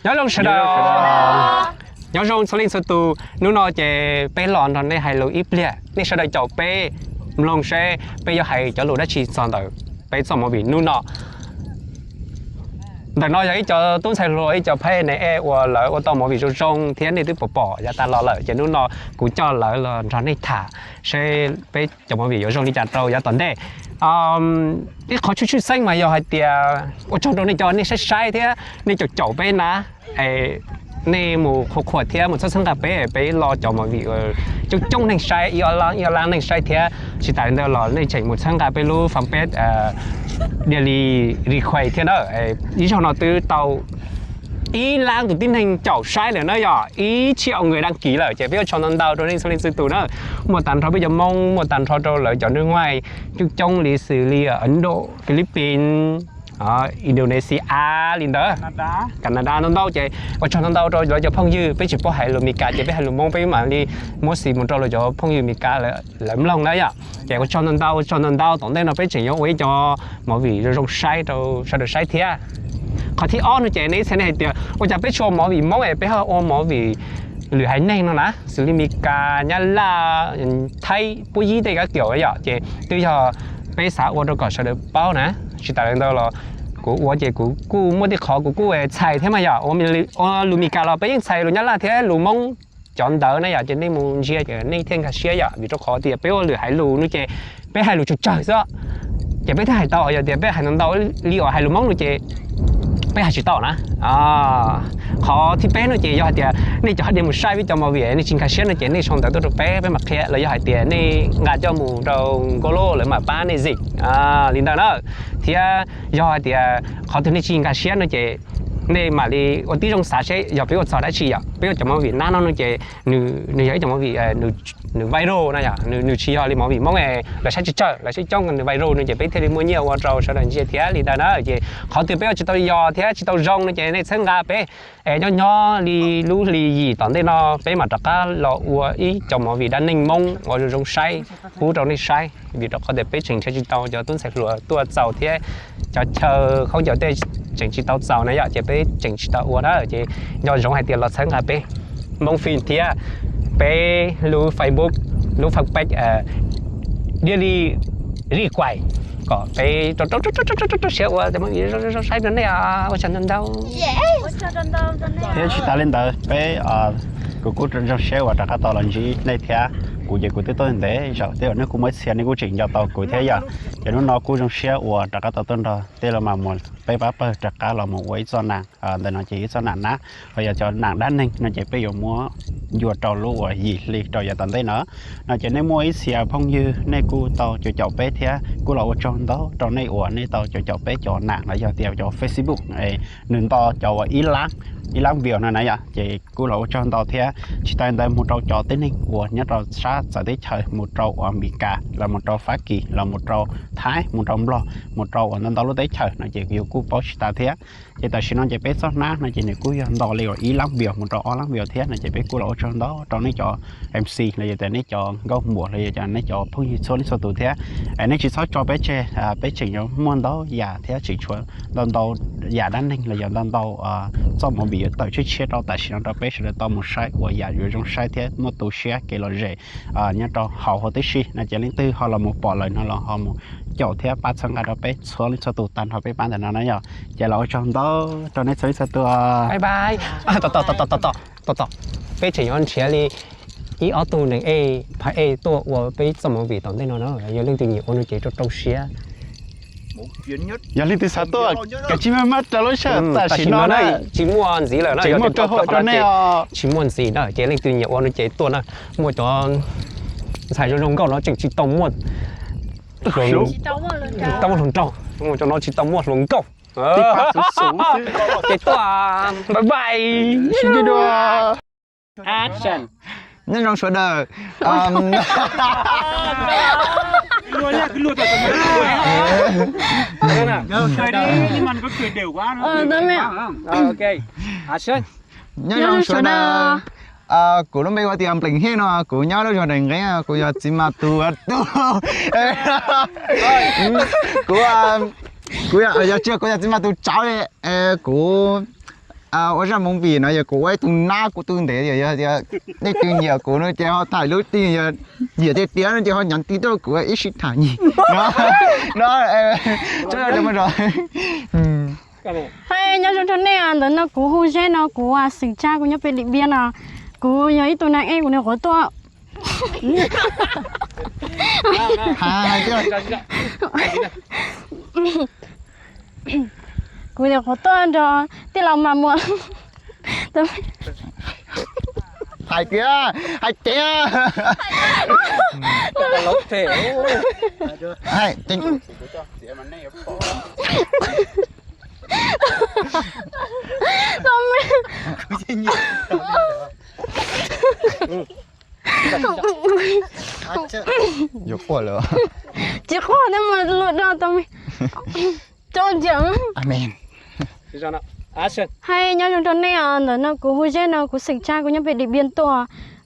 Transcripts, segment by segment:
Nyob zoo sawv daws, nyob zoo txhua leej txhua tus. Hnub no ces peb los nrog nej hais lus ib pliag, nej sawv daws caum peb mloog seb peb yuav hais cov lus dab tsi txog ntawm peb txoj movie hnub no. Ntawm no yog ib co tub ntxhais hluas, ib co phab ne e uas lawv ua tau movie zoo zoo thiab nej twb pom pom yav tas los lawm, ces hnub no kuv coj lawv los nrog nej tham seb peb cov movie yuav zoo li cas rau yav tom ntej. Ib qhov tshwj tshwj xeeb mas yog hais tias ua tsaug rau nej cov nej saib saib thiab nej caum caum peb na. Nej mus qhuas qhuas thiab mus txhawb txhawb nqa peb, peb los cov movie coob coob neeg saib, ib ob lab ib ob lab neeg saib thiab. Tsis tas li ntawd los nej tseem mus txhawb nqa peb lub fanpage Daily Request thiab na. Ib zaug no twb tau ib lab tus tib neeg caum saib lawm na, yog ib txhiab nqe dab kis lawm, ces peb ua tsaug ntau ntau rau nej txhua leej txhua tus na. Muaj tag nrho peb cov Hmoob, muaj tag nrho rau lawv cov nước ngoài coob coob li xws li Ấn Độ, Philippines, Indonesia li ntawd, Canada ntau ntau. Ces ua tsaug ntau ntau rau lawv cov phooj ywg, peb tsis paub hais lus Meskas ces peb hais lus Hmoob peb mam li muab xim mus rau lawv cov phooj ywg Meskas lawv mloog na yom. Ces ua tsaug ntau ntau, ua tsaug ntau ntau. Tom ntej no peb tseem yuav ua ib co movie zoo zoo saib rau sawv daws saib thiab. Qhov thib ob no ces nej ib txhia nej hais tias ua cas peb tsis ua movie Hmoob es peb ho ua movie lwm haiv neeg no na, xws li Meskas, Nyab Laj, Thaib, Puab Yib tej kab kiaum yom. Ces twb yog peb xav ua rau kom sawv daws paub na. Tsis tas li ntawd los kuv ua ces kuv kuj muaj tej qhov kuv kuj txhais thiab mas yom. Ua lus Meskas los peb yeej txhais lus Nyab Laj thiab lus Hmoob cov ntawd na yom, ces nej mus ntsia ces nej thiaj nkag siab yom, vim rau qhov tias peb ua lwm haiv lus no ces peb hais lus tsawg tsawg xwb, ces peb thiaj hais tau. Yog tias peb hais ntau ntau li uas hais lus Hmoob no ces peb hais tsis tau na. Qhov thib peb no ces yog hais tias nej cov hais tias mus saib peb cov movie nej tsis nkag siab no ces nej sau ntawv tuaj rau peb, peb mam qhia, los yog hais tias nej nqa coj mus rau Nkauj Loj lawv mam pab nej zim li ntawd na. Thiab yog hais tias qhov twg nej tsis nkag siab no ces nej mam li ua tib zoo xav seb yog peb ua txog dab tsi yom. Peb ua cov movie nab no no ces nws yog ib cov movie nws viral na yom, nws tsis yog li movie Hmoob lawv saib tsawg tsawg, lawv saib coob nws viral no ces peb thiaj li muaj nyiaj ua rau sawv daws ntsia thiab li ntawd na. Ces qhov twg peb ua tsis tau yog thiab tsis tau zoo no ces nej txhawb nqa peb. Es nyob nyob li lub hli yim tom ntej no peb mam rov qab los ua ib cov movie dab neeg Hmoob uas zoo zoo saib pub rau nej saib, vim rau qhov tias peb tseem nrhiav tsis tau cov tub ntxhais hluas tuaj txaus thiab cov chaw khaub ncaws tej tseem tsis tau txaus na yom, ces peb tseem tsis tau ua na. Ces nco ntsoov hais tias los txhawb nqa peb Hmoob Film thiab peb lub Facebook, lub fanpage Daily Request kom peb rau rau rau siab ua cov movie zoo zoo saib rau nej. Ua tsaug ntau ntau. Thiab tsis tas li ntawd peb, kuv kuj zoo siab uas rov qab tau los ntsib nej thiab. Kuv ces kuv twb tuaj ntev zaum tej uas nej kuj muaj ib txhia nej kuj tseem nco tau kuv thiab yom. Ces hnub no kuj zoo siab uas rov qab tau tuaj nrog tej los mas mus peb pab pawg rov qab los mus ua ib txoj nam, ntawm no ces ib txoj nam nab, los yog cov nam dab neeg no ces peb yuav muab ncua rau lub uas yim hli rau yav tom ntej no. No ces nej muaj ib txhia phooj ywg nej kuj tau caum caum peb thiab kuj los ua tsaug ntau rau nej uas nej tau caum caum peb cov nam los yog tias cov Facebook, nws nto cov uas ib lab, ib lab view no na yom, ces kuj los ua tsaug ntau thiab. Tsis tas li ntawd mus rau cov tib neeg uas nyob rau sab txawv teb chaws, mus rau uas Amelikas, los mus rau Fab Kis, los mus rau Thaib, mus rau Nplog, mus rau uas ntau ntau lub teb chaws no ces yus kuj paub tsis tas thiab. Ces tam sim no ces peb txoj nab no ces nws kuj yog nto li uas ib lab view mus rau ob lab view thiab no ces peb kuj los ua tsaug ntau rau nej cov MC los yog tias nej cov nkauj muam los yog tias nej cov phooj ywg txhua leej txhua tus thiab. Nej tsis txhob tso peb tseg, peb tseem yuav muaj ntau yam thiab tseem tshuav ntau ntau yam dab neeg los yog ntau ntau txoj movie yuav tawm tshiab tshiab rau tam sim no rau peb sawv daws tau mus saib ua yam yuav zoo saib thiab muaj tu siab kev lom zem nyob rau hauv huv tib si no ces leej twg ho los mus pom lawm no los ho mus caum thiab pab txhawb nqa rau peb txhua leej txhua tus tag nrho peb pab ntawm no na yom. Ces los ua tsaug ntau rau nej txhua leej txhua tus. Bye bye. Tos tos tos tos tos tos, peb tseem yuav nrhiav li ib ob tug neeg ej phav ej tuaj ua peb txoj movie tom ntej no na. Yog leej twg nyiam ua no ces rau rau siab. Yog leej twg xav tuaj, kav tsij maj maj rau lub sij hawm tam sim no na. Tsis muaj ntxiv lawm na, tsis muaj kawg hau rau nej os. Tsis muaj ntxiv na, ces leej twg nyiam ua no ces tuaj na. Muaj cov ntxhais zoo zoo nkauj no tseem tsis tau muaj, tsis tau muaj hluas nraug, muaj cov no tsis tau muaj hluas nkauj. Ces tuaj, bye bye. Action. Nyob zoo sawv daws. Nyob zoo sawv daws. Kuv lub npe hu tias Nplees Hej no, kuv nyob lub zos Daim Nqeeb, kuv yog txiv mas tus, kuv, kuv yog, yog tsis yog kuv yog txiv mas tus tsauv li, kuv ua zaj movie no yog kuv ua ib tug nab kuv tug ntev, yog tias nej twg nyiam kuv no ces ho thaij lub tij, yog nyiam tiag tiag no ces ho nyav ti rau kuv ib sij tham nyig no. Nyob zoo rau nej, ntawm no kuv hu Zeb no, kuv xeem Tsab, kuv nyob pem Dim Npiab no. Kuv yog ib tug nas ej, kuv niam qhuav tuaj, kuv niam qhuav tuaj nrog tij laug Mas Muas. Hais tias, hais tias, yuav quaj lawm. Tsis quaj, nej mus lus do tau me. Tso ntsiam. Hais nyob zoo rau nej os, ntawm no kuv hu Zeb no, kuv xeem Tsab, kuv nyob pem Dim Npiab tuaj.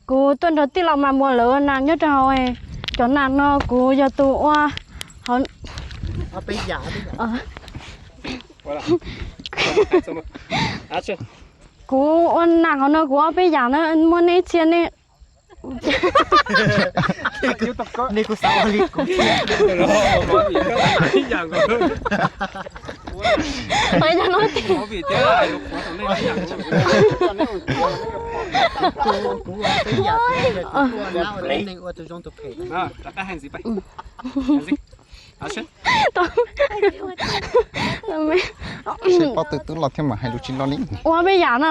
Kuv tuaj nrog tij laug Mas Muas lawv ua nas nyob rau hauv. Cov nas no kuv yog tus ua hauv. Kuv ua nas hauv no kuv ob peb yam na, muaj nej ib txhia nej Pob tw twb los thiab mas hais lus tsis lo li. Ua peb yam na.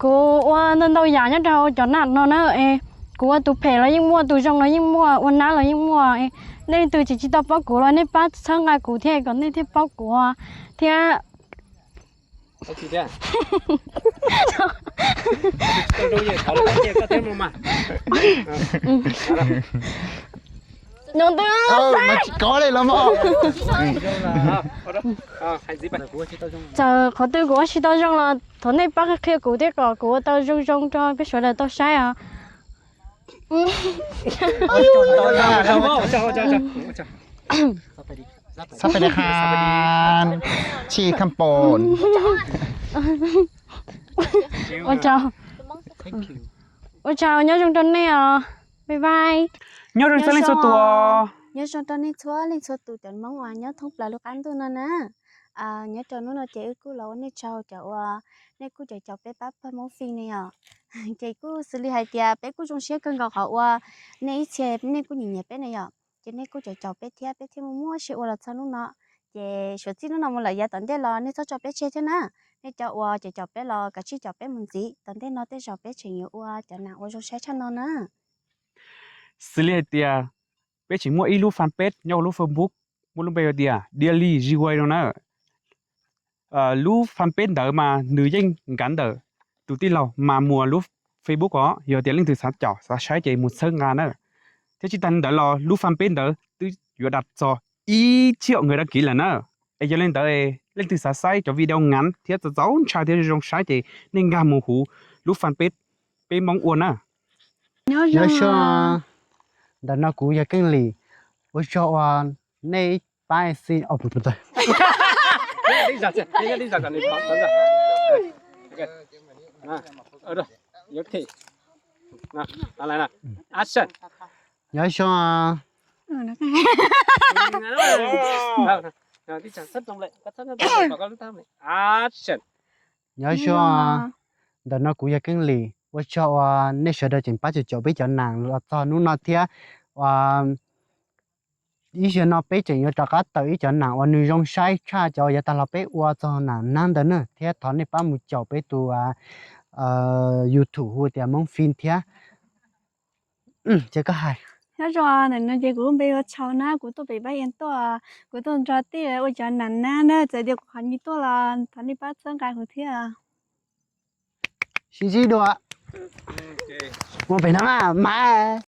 Kuv ua ntau ntau yam nyob rau hauv cov nas no na. Kuv ua tus phem los yeej muaj, tus zoo los yeej muaj, ua nab los yeej muaj. Nej leej twg tsis tsis tau paub kuv los nej pab txhawb nqa kuv thiab kom nej thiaj paub kuv thiab. Txawm qhov twg kuv ua tsis tau zoo los thov nej pab qhia kuv thiab kom kuv ua tau zoo zoo rau peb sawv daws tau saib os. Ua tsaug, ua tsaug nyob zoo rau nej os. Bye bye. Nyob zoo txhua leej txhua tus. Nyob zoo rau nej txhua leej txhua tus cov Hmoob uas nyob thoob plaws lub qab ntuj no na. Nyob rau hnub no ces wb kuj los ua nej tsaug cov uas nej kuj caum caum peb pab pawg Hmoob Film ne yom. Ces kuj xws li hais tias peb kuj zoo siab kawg nkaus qhov uas nej ib txhia nej kuj nyiam nyiam peb ne yom. Ces nej kuj caum caum peb thiab, peb thiaj muaj muaj siab ua los txog hnub no. Ces suav txij hnub no mus lawm yav tom ntej los nej txhob tso peb tseg thiab na. Nej cov uas caum caum peb los kav tsij caum peb mus ntxiv, tom ntej no tej zaum peb tseem yuav ua cov nas uas zoo saib tshaj no na. Xws li hais tias peb tseem muaj ib lub fanpage nyob hauv lub Facebook, muaj lub npe hais tias Dialy Ziguay no na. Lub fanpage ntawd mas nws yeej nkav ntawm tus tij laug Mas Muas lub Facebook os, yog tias leej twg xav caum xav saib ces mus txhawb nqa na. Thiab tsis tas li ntawd los lub fanpage ntawd twb yuav dam txog ib triệu người đăng ký lawm na. Es yog li ntawd leej twg xav saib cov video ngắn thiab txaus ntshai thiab zoo saib ces nej nkag mus hauv lub fanpage Peb Hmoob Ua na. Nyob zoo, ntawm no kuv yog Keeb Lis, ua tsaug uas nej pab xi Nyob zoo. Nyob zoo, ntawm no kuv yog Keeb Lis, ua tsaug uas nej sawv daws tseem pab caum caum peb cov nas los txog hnub no thiab. Ib zaug no peb tseem yuav rov qab tawm ib cov nas uas nws zoo saib tshaj cov yav tag los peb ua txog nas nab ntawd na, thiab thov nej pab mus caum peb tus YouTube hu tias Hmoob Film thiab. Ces koj hais. Nyob zoo, ntawm no ces kuv lub npe hu ua Tshau na, kuv tuaj pem Pab Yas tuaj, kuv tuaj nrog tij ua cov nas nab na, txawm tias kuv qhov nyiaj tuaj los thov nej pab txhawb nqa kuv thiab. Sib ntsib dua. Mus pem no mas.